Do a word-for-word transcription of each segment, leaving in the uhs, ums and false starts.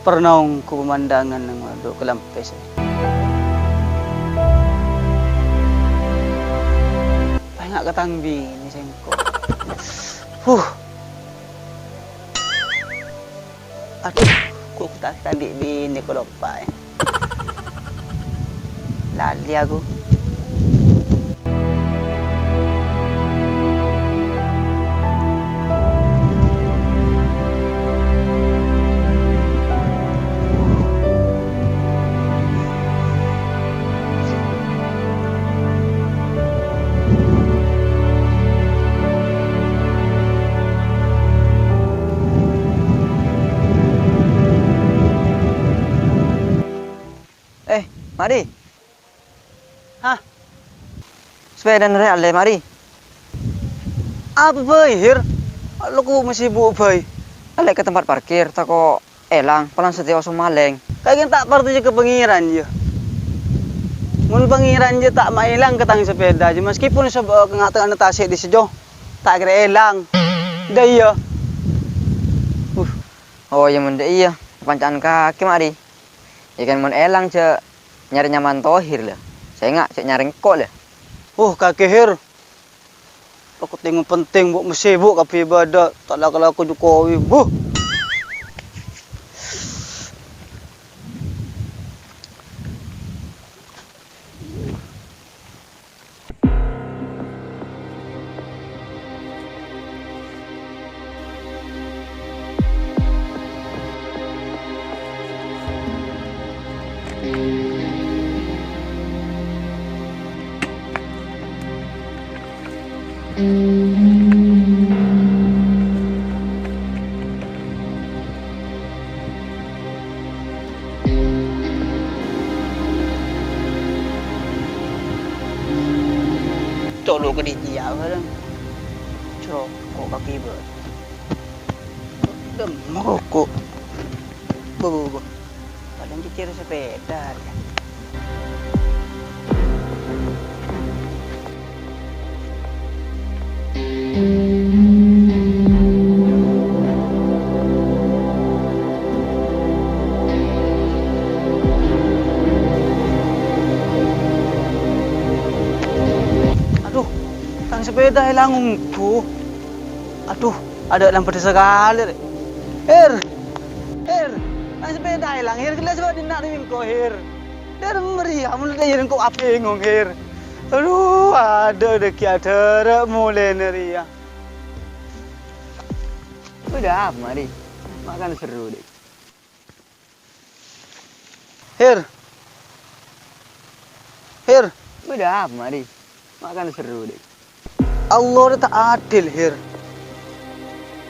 Pernah ongghu pemandangan neng waduk Kalampes. Pas enga' ka tang binè sengko'. Huh. Adhu, kok ta' tandhi' binè ko loppaè. Lali aku. Eh, Mari. Hah? Sepèdana rè allè, Mari. Apa bhâi, Hir? Lo ko' masibuk bhâi. Allè ka tempat parkir, tako' èlang, polana satèya osom malèng. Kakè ta' parcajâ ka Pangèran, yâ? Mon Pangèran, yâ, ta' maèlang ka tang sepèda, yâ, maskèpon sab-, ka nga'-tengnga'anna tasè' dissa', Jo, ta' kèra èlang. Dâ' iyâ. Uh. Oh, yâ, mon dâ' iyâ, panca'an kakè, Mari. Yâ kan mon èlang jhâ' nyarè nyamana Tohir, la. Sènga' jhâ' nyarè engko', la. Uh, kakè, Hir. Pokok tèngon penting, Bu', masibuk kabbhi bâdâ, ta' lako-lako Jokowi. Buh. Colo' ka dhi' kèya bareng. Coko' ka kibâ. Dem, mogok. Bo, bo, bo. Palèng cècèr sepèda, yâ. Adhu, tang sepèda èlang ongghu. Adhu, adâ' lampadhâ sakalè, rè. Hir! Hir! Tang sepèda èlang, Hir. Ghellâ' sè bâdâ dinna' rè bengko', Hir. Dâremma rèya, mon dâ' iyâ engko' abingung, Hir. Adhu, adâ' dâggi' adârâ' molèna rèya. Udah, mari. Makan seru, Dik. Hir. Hir. Bâdâ apa, Mari? Makan seru, Dik. Allah rè ta' adil, Hir.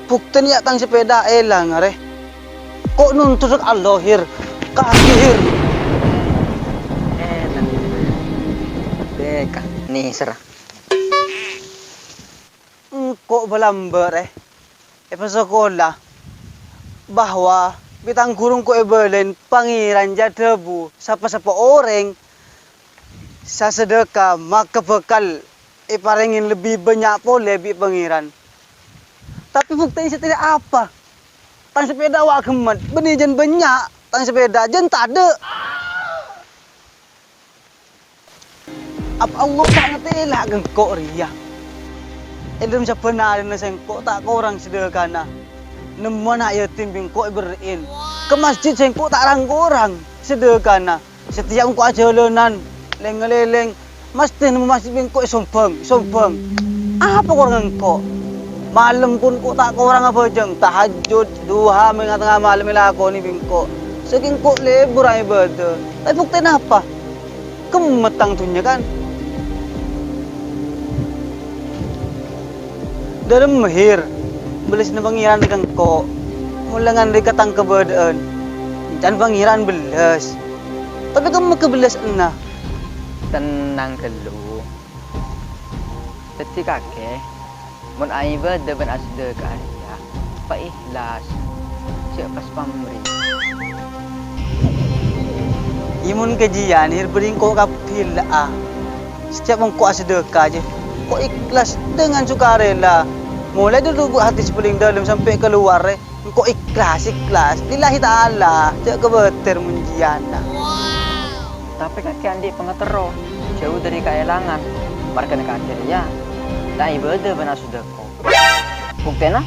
Buktèna yâ tang sepèda èlang arè. Ko' nontot ka Allah, Hir. Kakè, Hir. Eh, tenang. Bèka, nèser. Engko' balambâ' rè. Èpasakola bahwa bi' tang ghuru engko' èbâlâi Pangèran jhâ' dhâbu, sapa-sapa orèng sè asadhâka maka bhâkal èparèngè lebbi bânnya' polè bi' Pangèran. Tapè buktèna satèya apa? Tang sepèda wa' ghemmet, bânnè jân bânnya', tang sepèda jân tadâ'. Apa Allah ta' ngatèla' ka engko' rèya? È dâlem sabbhân arèna sèngko' ta' korang sadhâkana. Nemmo ana' yatim bi' engko' èberri'in. Ka masjid sèngko' ta' rang-korang sadhâkana. Satèya engko' ajhâlânan, lèng-ngalèlèng, masthè nemmo masjid bi' engko' èsombhâng, èsombhâng. Apa korang engko'? Malem pon ko' ta' korang abhâjâng, tahajjud, duha, mènga tengnga malem èlakonè bi' engko'. Sakèng ko' lebur abâdâ. Tapè buktèna apa? Kemmet tang dhunnya, kan? Dâremma, Hir, bellâsânna Pangèran rè ka engko'. Mon la nganḍhâr ka tang kabâdâ'ân, èncana Pangèran bellâs. Tapè kemma kabellâsânna? Tennang ghâllu. Dhâddhi kakè, mon aibâdâ bân asadhâka rèya, paèhlas, jhâ' pas pamrè. Iyâ, mon kajiyân, Hir, bâri' engko' kabbhi la'a. Satèyap engko' asadhâka, jhâ' engko' èhlas dengan sukarela. Molaè dâri lubuk hati sè palèng dâlem sampè' kalowar, rè. Engko' ikhlas, ikhlas. Lillahi ta'ala, jhâ' kabâtèr mon jiyâna. Tapè kakè andi' pangaterro, jhâu dhâri kaèlangan. Marghâna kakè rèya ta' ibâdâ bân asodâko. Buktèna,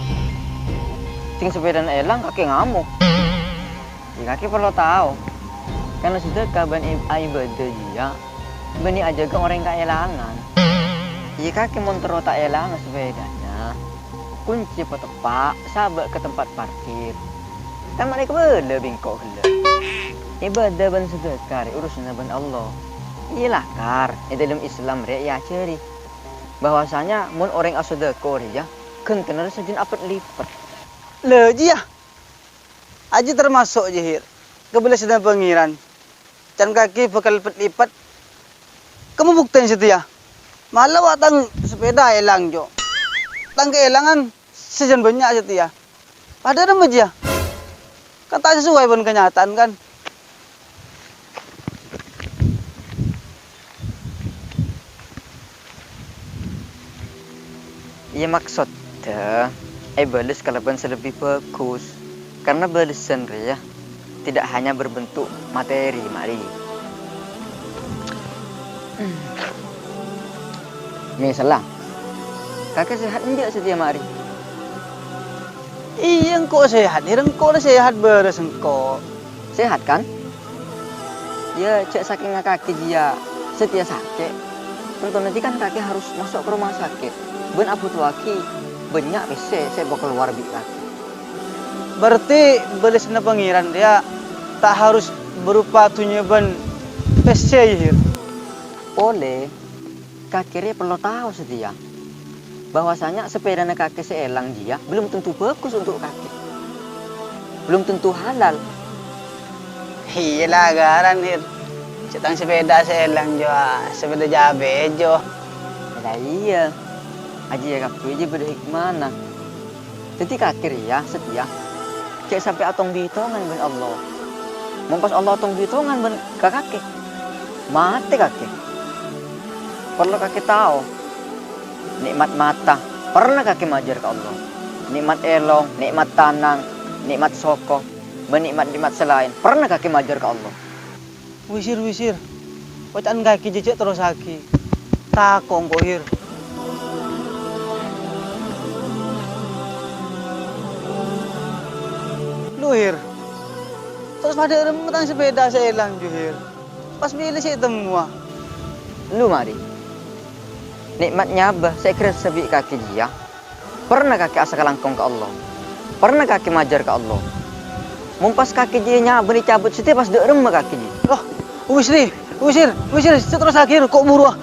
sèng sapèdana èlang kakè ngamok. Yâ, kakè parlo tao, karna sodâka bân i-, aibâdâ jiyâ bânnè ajâgâ orèng kaèlangan. Yâ, kakè mon terro ta' èlang sapèdana, koncè pateppa', sabâ' ka tempat parkir. Kan marè kabâlâ bi' engko' ghellâ'. Ibâdâ bân sodâka rè urusanna bân Allah. Iyâ, lakar è dâlem Islam rè èajhâri bahwasanya mon orèng asodâko rèya ghântèna rè sajân apèt-lipet. Lha, jiyâ? Ajiyâ tamaso' jâ, Hir, kabâlâsânna Pangèran. Can kakè bhâkal pet-lipet. Kemma buktèna satèya. Mala wa' tang sapèda èlang, Jo. Tang kaèlangan sajân bânnya' satèya. Padâ ramma jiyâ? Kan ta' sesuai bân kanyata'an, kan? Iyâ, maksoddhâ èbâles kalabân sè lebbi bhâghus, karna bâlessan rèya tidak hanya berbentuk materi, Mari. Mèsalla, kakè sehat enjâ' satèya, Mari? Iyâ, engko' sehat, Hir, engko' la sehat bârâs engko'. Sehat, kan? Yâ, jhâ' sakènga kakè jiyâ satèya sakè'. Tantona jiyâ kan kakè harus maso' ka rumah sakit bân abhutoaghi bânnya' pèssè sè èpakalowar bi' kakè. Berarti bâlessanna Pangèran rèya ta' harus berupa dhunnya bân pèssè, yâ, Hir? Polè. Kakè rè parlo tao satèya bahwasanya sapèdana kakè sè èlang jiyâ belum tentu bagus untuk kakè. Belum tentu halal. Iyâ la, ghârân, Hir. Sè tang sapèda sè èlang jiyâ, sapèda jhâbâ, Jo. La iyâ. Ajiyâ kabbhi jiyâ bâdâ hikmana. Dhâddhi kakè rèya satèya jhâ' sampè' atong-bitongan bân Allah. Mon pas Allah atong-bitongan bân ka kakè, matè kakè. Parlo kakè tao, nè'mat mata, pernah kakè majâr ka Allah. Nè'mat èlong, nè'mat tanang, nè'mat soko, bân nè'mat-nè'mat sè laèn, pernah kakè majâr ka Allah. Wisir, Wisir. Oca'an kakè jiyâ jhâ' terrossaghi. Tako' engko', Hir. Lu, Hir. Terros padâ remma tang sapèda sè èlang, jiyâ, Hir. Pas bilâ sè ètemmowa. Lu, Mari. Nè'mat nyabâ sè èkarassa bi' kakè jiyâ. Pernah kakè asakalangkong ka Allah? Pernah kakè majâr ka Allah? Mon pas kakè jiyâ nyabâna ècabut satèya pas dâ' remma kakè jiyâ? Oh, Wisri, Wisir, Wisir, sè terrossaghi, ko' buru, ah.